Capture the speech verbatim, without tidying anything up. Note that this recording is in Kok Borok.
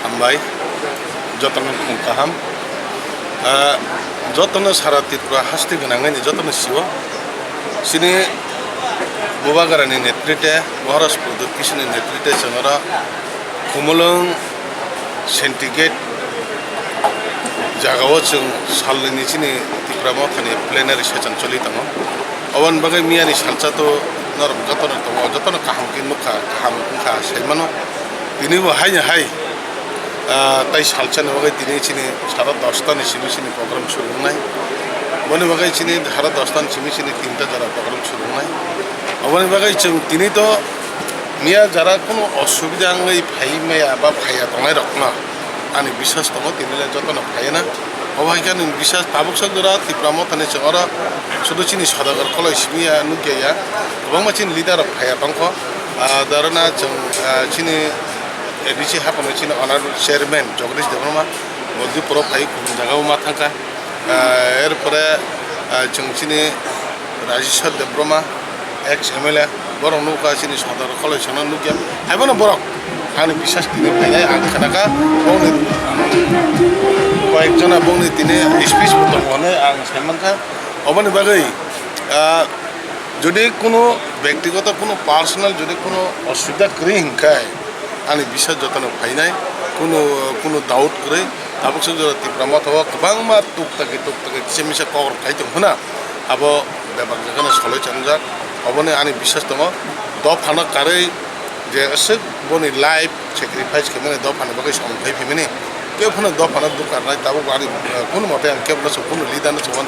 Hambai, jotono khum kaham. Ah, jotono sara Tripura haste gwnangwi ni jotono sio. Chini Bubagrani netrite, Maharaj Pradyot Kishorni netrite chwng oro Khumulwng Syndicate jagao chwng salnwini chini Tipra Mothani plenary session choli tongo. Oboni bagwi miyani salsa to norok jotono tongo, jotono kaham khe nukha, kaham wngkha sai mano. Tini bo haino hai, ah, tai salsani bagwi tini chini sara dosta ni simi chini program suru wngnai. Boni bagwi chini sara dosta ni simi chini tinta jora program suru wngnai. Oboni bagwi chwng tini to miya jara kunu osubida wngwi phai maya ba phaiya tongnai rokno ani biswas tongo, tini le jotono phaiya na. Obo hai khe nwng biswas tabuk sak jora Tipra Mothani chwng oro sudu chini Sodagar Kholoi simi ya nukya ya, kwbangma chini leader rok phaiya tongkho. Ah, darona chwng, ah, chini A D C haphangni chini honorable chairman Jagadish Debbarma bo Dipro phai kubun jagao ma thangkha. Ah, erpore, ah, chwng chini Rajeshwar Debbarma, ex M L A, borok nukha chini Sodar Kholoi sano nukya. Haibono borok ani biswas tini phainai ang khnakha, bongni koyekjona bongni tini speech bo tongo hwnwi ang sai mankha. Oboni bagwi, ah, jodi kuno bektigoto kuno personal jodi kuno osubida kwrwi hwnkhai, ani biswas jotono phainai, kuno, kuno doubt kwrwi. Tabuk se jora Tipra Motha o kwbangma tuktaki tuktaki kisa misa kok rok khai tong phano abo bebak jagano soloi changjak. Oboni ani biswas tongo, dophano karwi je aswk boni life sacrifice khaimani dophani bagwi samung khai phaimani, kebo phano dophano dukar nai tabuk ani, eh, kuno mote ang kebo no kuno leader no se uansuk